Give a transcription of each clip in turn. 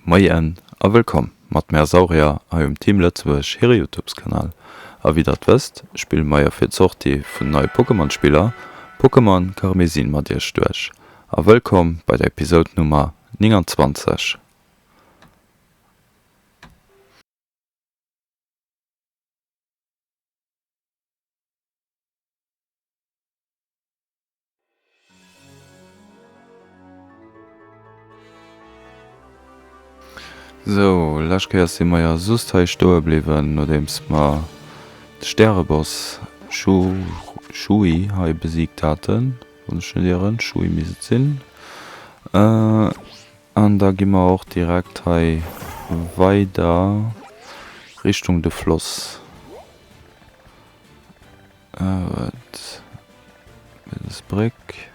Moien a wëllkomm mat mär Saurier hei um Team Lëtzebuerg hire Youtubes Kanal. A wéi der et wësst, spille mer jo fir d'Sortie vun neie Pokémon Spiller Pokémon Karmesin mat iech duerch. A wëllkomm bei der Episode Nummer 29. Sou, lescht Kéier si mer jo just hei stoe bliwwen, nodeems mer de Stäreboss Shui hei besiegt haten, wann ech net ieren. Shui misst et sinn. An da gi mer och direkt hei weider Richtung de Floss. Wat? Dës Bréck.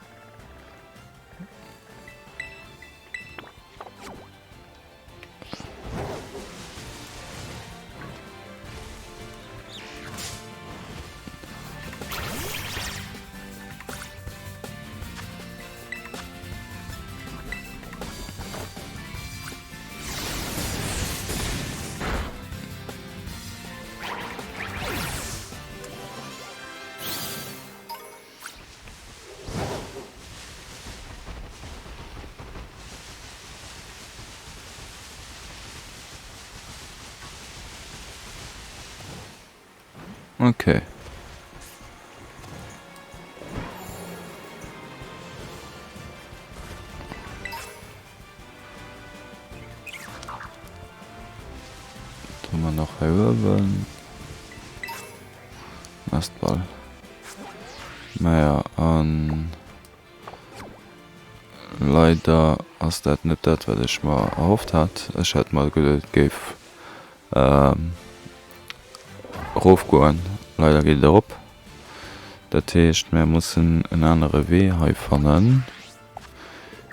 Okay. Hu mer nach hei uewen. Nestball. Naja, an leider ass dat net dat, wat ech mer erhofft hat. Ech hat mer geduet, et géif erofgoen. Leider geet et erop. Dat heescht, mär mussen en anere Wee hei fannen.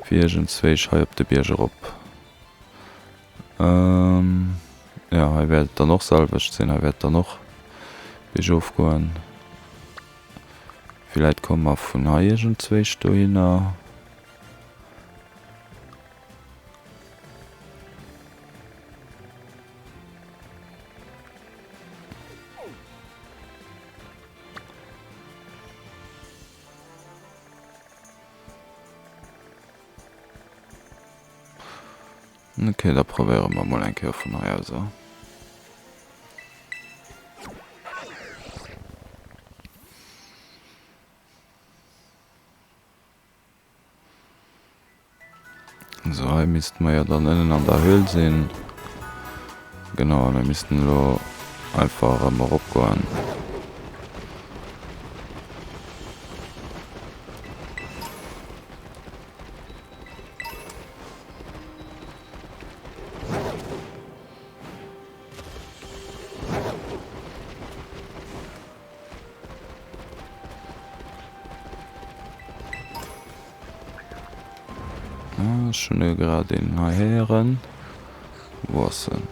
Fir iergendzwéich hei op de Bierg erop. Jo, hei wäert et dann och selwecht sinn. Hei wäert et dann och biergof goen. Villäit komme mer vun hei iergendzwéich dohinner. Ok, da probéiere mer mol eng Kéier vun hei aus. Sou, hei misste mer jo dann ënnen an der Höhl sinn. Genau, a mir missten elo einfach erëm eropgoen. Ech hunn e grad een hei héieren. Wou ass en?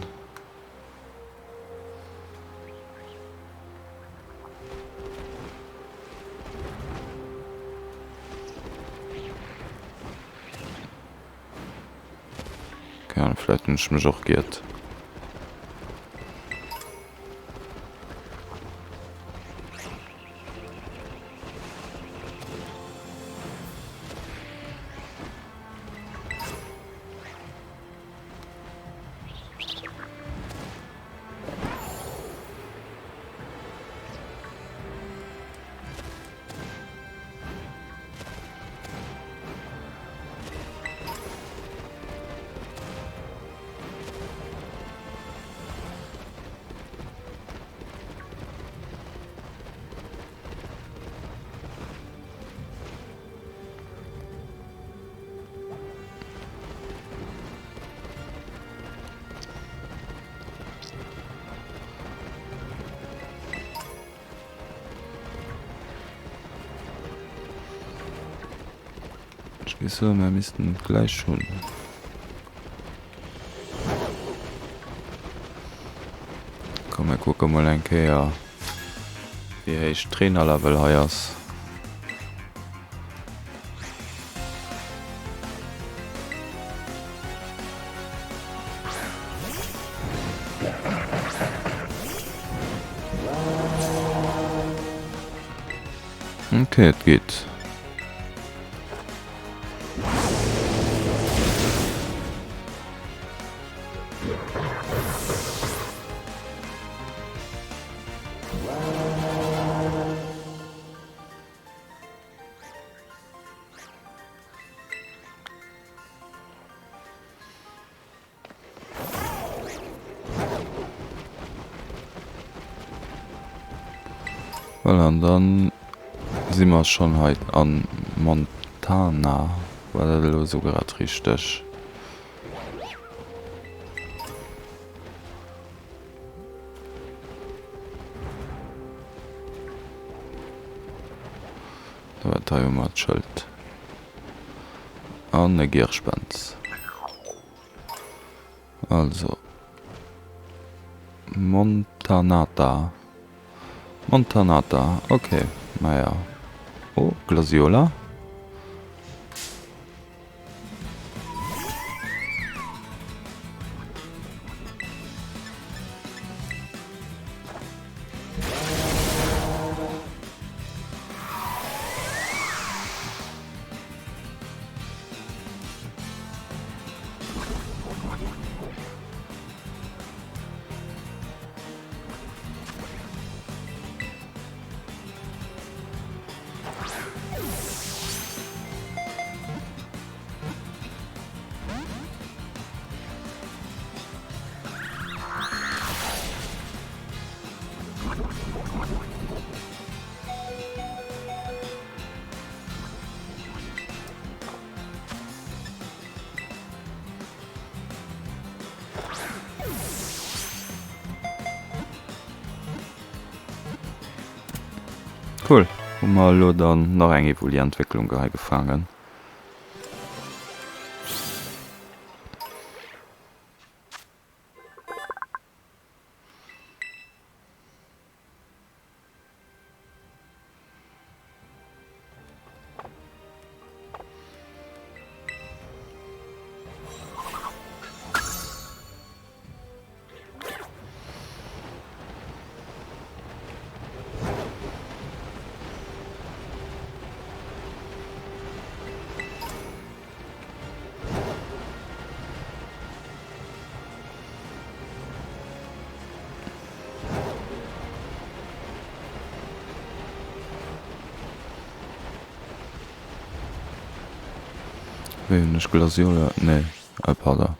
Keine Ahnung, vielleicht hunn ech mech och giert. Ech géif soen, mir missten et gläich hunn. Komm, mir kucke mol eng Kéier, wéi héich d'Trainerlevel hei ass. Ok, et geet. Voilà, an dann si mer schonn hei an Montana. War dat elo esou grad richteg? Da war hei hu mer d'Schëld. An e Gierspens. Also. Montanata. Montanata, okay. Naja. Oh, Glasiola. Cool, hu mer elo dann nach eng Evoli-Entwécklung hei gefaangen. Wéi hunn ech Glasiole? Nee, pardon.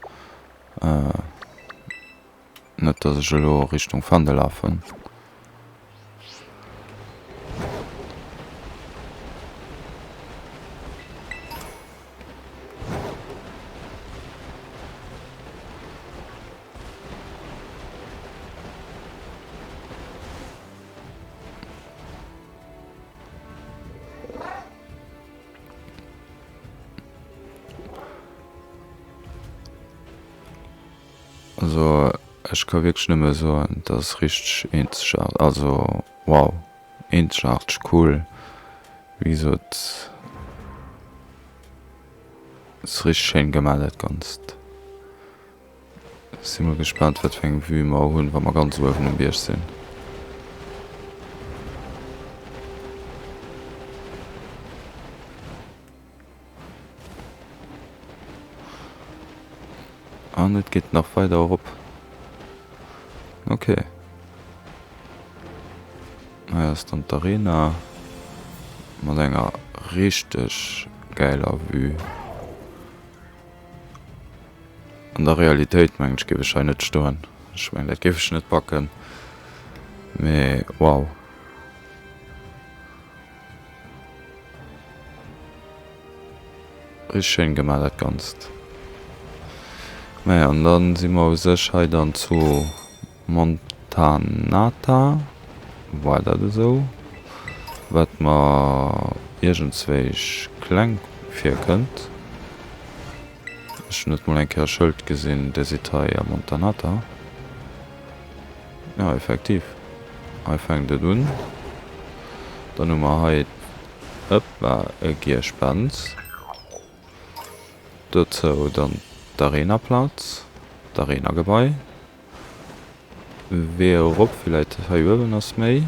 Net dass ech elo Richtung Fändel lafen. Also ech ka wierklech nëmme soen, dat ass richteg eenzegaarteg, also wow, eenzegaarteg cool, wéi gesot, ass richteg schéin gemaach dat Ganzt. Si mol gespaant wat fir eng Vue mer hunn, wa mer ganz uewen um Bierg sinn. An et geet nach weider erop. Okay. Hei ass dann d'Arena mat enger richteg gäiler Vue. An der Realitéit mengen ech géif ech hei net stoen. Ech mengen dat géif ech net packen. Mee wow. Richteg schéin gemaach dat Ganzt. Naja an dann si mer u sech hei dann zu Montanata, war dat esou? Wat mer iergendzwéich kleng virkënnt. Ech hunn net mol eng Kéier e Schëld gesinn, Dir sidd hei a Montanata. Jo, effektiv, hei fänkt et un. Dann hu mer hei, ëppa, e Gierspens. Dozou dann d'Arenaplaz, d'Arenagebai. Wee erop, villäit hei uewen ass méi.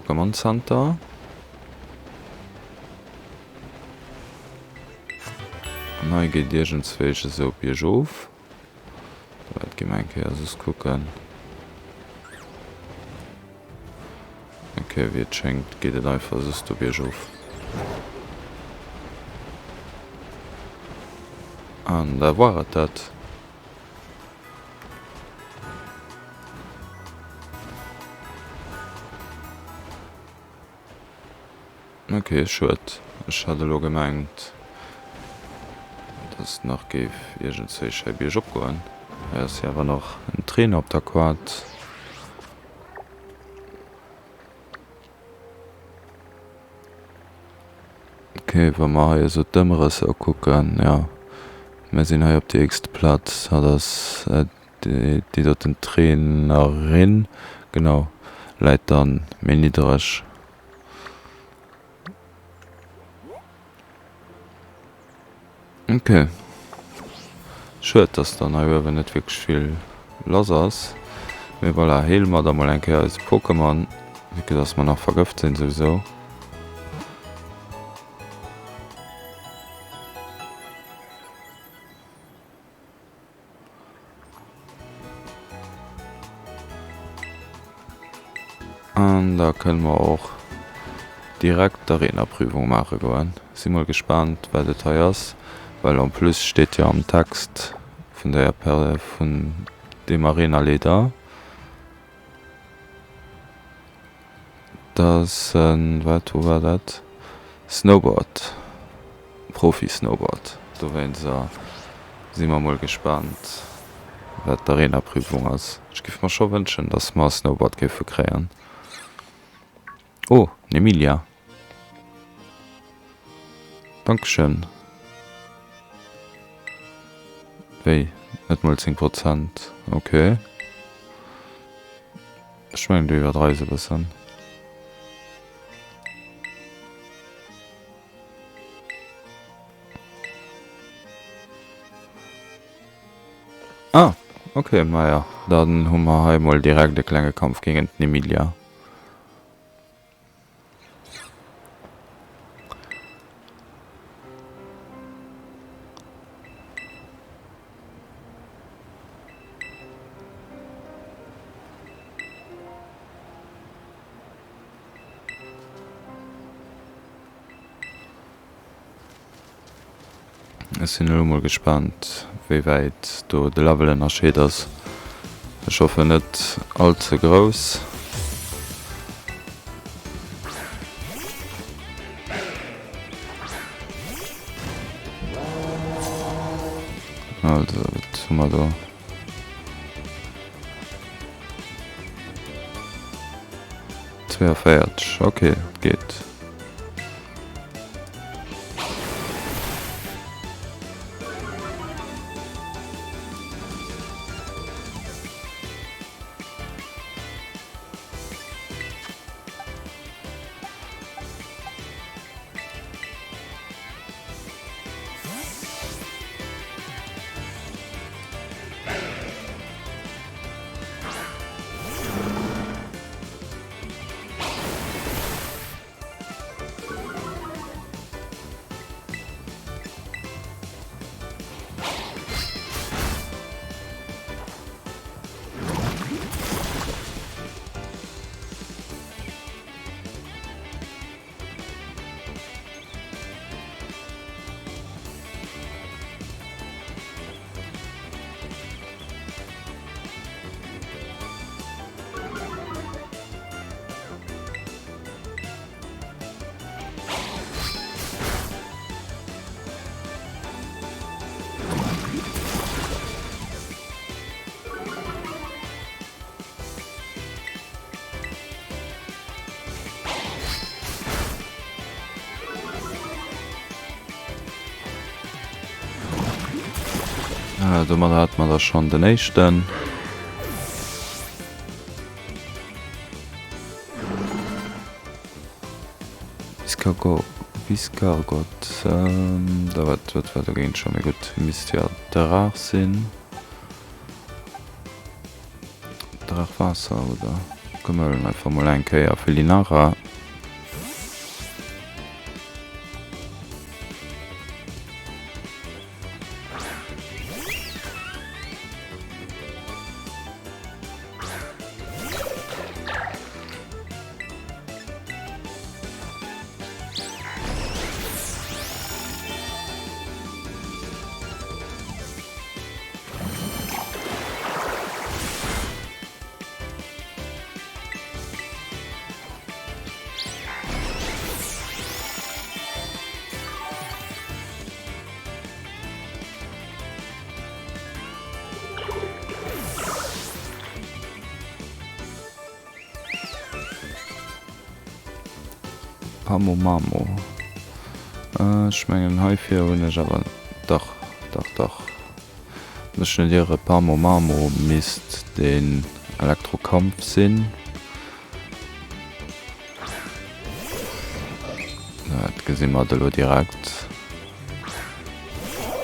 Pokémon Center. An hei geet iergendzwéich esou biergof. Dat gi mer eng Kéier soss kucken. Ok, wéi et schéngt geet et einfach soss do biergof. An da war et dat. Ok, schued. Ech hat elo gemengt, dass et nach géif iergendzwéi hei biergop goen. Hei ass jo awer nach en Trainer op der Quad. Ok, wa mer hei esou d'Ëmrësser kucken, jo, mir sinn hei op déi héchste Plaz. Hatt ass déi doten Trainerin, genau, läit dann méi niddereg. Ok. Schued dass dann hei uewen net wierklech vill lass ass. Mee voilà, heele mer da mol eng Kéier eise Pokémon, vue que dass mer nach vergëft sinn souwisou. An da kënne mer och direkt d'Arenaprüfung maache goen. Si mol gespaant wat et hei ass, well en plus steet jo am Text vun der vun deem Arenaleeder, Dass en, wat, wou war dat? Snowboard, Profi-Snowboard. Dowéinster si mer mol gespaant, wat d'Arena-Prüfung ass. Ech géif mer scho wënschen, dass mer Snowboard géife kréien. Oh, d'Emilia. Dankeschön. Wéi, net mol 10 Prozent? Ok. Ech mengen du iwwerdreis e bëssen. Ah, ok, maja, dann hu mer hei mol direkt e klenge Kampf géinent den Emilia. Ech sinn elo mol gespaant wéi wäit do de Levelënnerscheed ass. Ech hoffen net all ze grouss. Also wat hu mer do? 42, ok, geet. Ah, domadder hat mer da schon den éischten. Viscargot, Viscargot, ähm, da wat, wat war dogéint schon? Mee gutt, misst jo Draach sinn. Draach Waasser, oder? Komm mir huelen einfach mol eng Kéier Felinara. Pamomamo. Ech mengen heifir hunn ech awer, dach, dach, dach, mech net iere, Pamomamo misst den Elektrokampf sinn. Dat gesi mer elo direkt.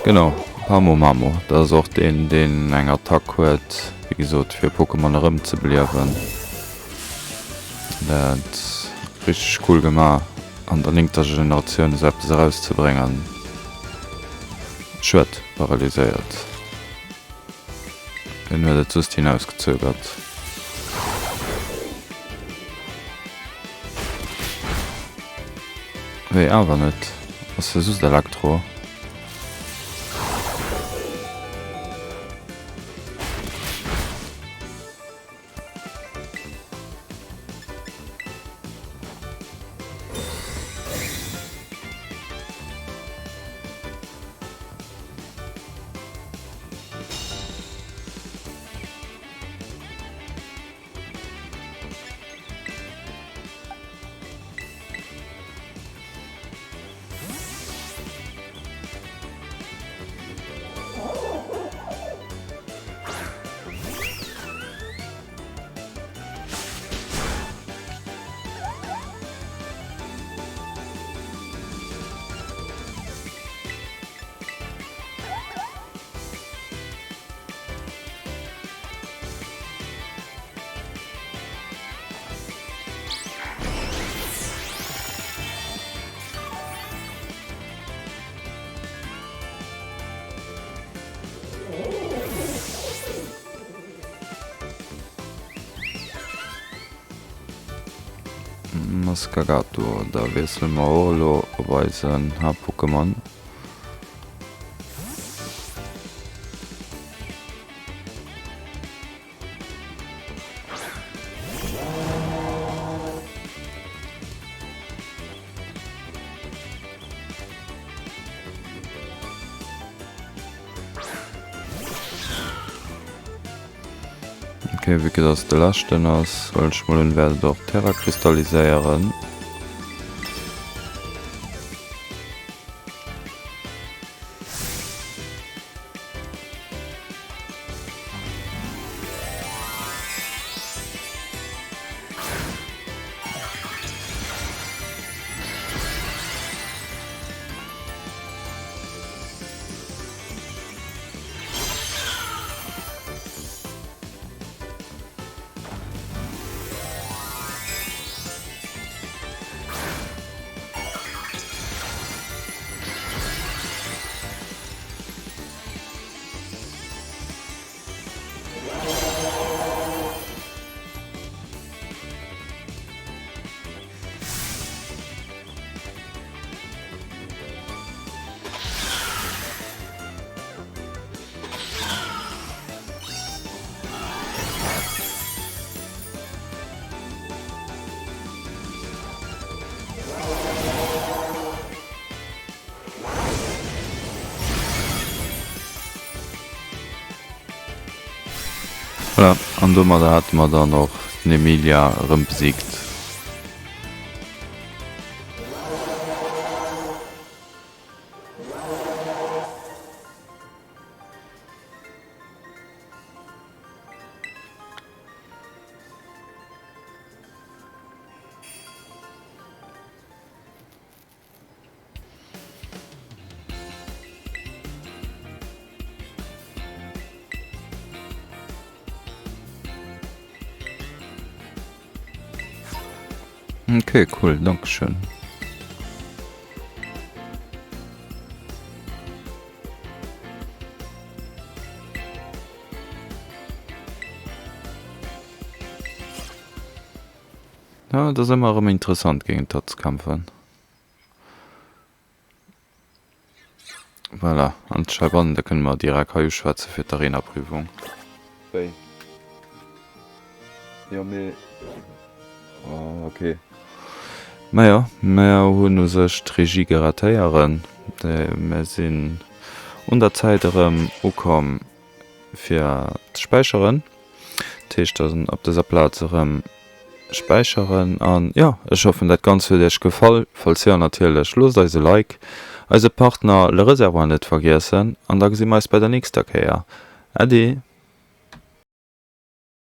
Genau, Pamomamo, dat ass och deen, deen eng Attack huet, wéi gesot, fir Pokémon erëmzebeliewen. Dat richteg cool gemaach, an der néngter Generatioun esou eppes erauszebréngen. Schued, paralyséiert. En huet et just hinausgezögert. Wéi awer net? Ass jo just Elektro. Mascagato, da wiessele mer och elo op eisen Haaptpokémon. Ok, vue que dass de leschten ass, huelen ech mol un, wäert et och Terra kristalliséieren. Voilà, an domadder hate mer dann och den Emilia erëm besiegt. Ok cool, dankeschön. Ja, et ass ëmmer erëm interessant géint hatt ze kämpfen. Voilà, an d'Scheibannen, da kënne mer direkt hei uschwätze fir d'Arena-Prüfung. Wéi? Jo, mee. Oh, ok. Majo, mer hunn u sech d'Regie gerett héieren. Mer sinn un der Zäit erëm ukomm fir ze späicheren. Dat heescht dann op dëser Plaz erëm späicheren. An jo, ech hoffen dat Ganzt huet iech gefall. Falls jo natierlech loosst eis e Like, eise Partner Le Reservoir net vergiessen an da gesi mer eis bei der nächster Kéier. Äddi!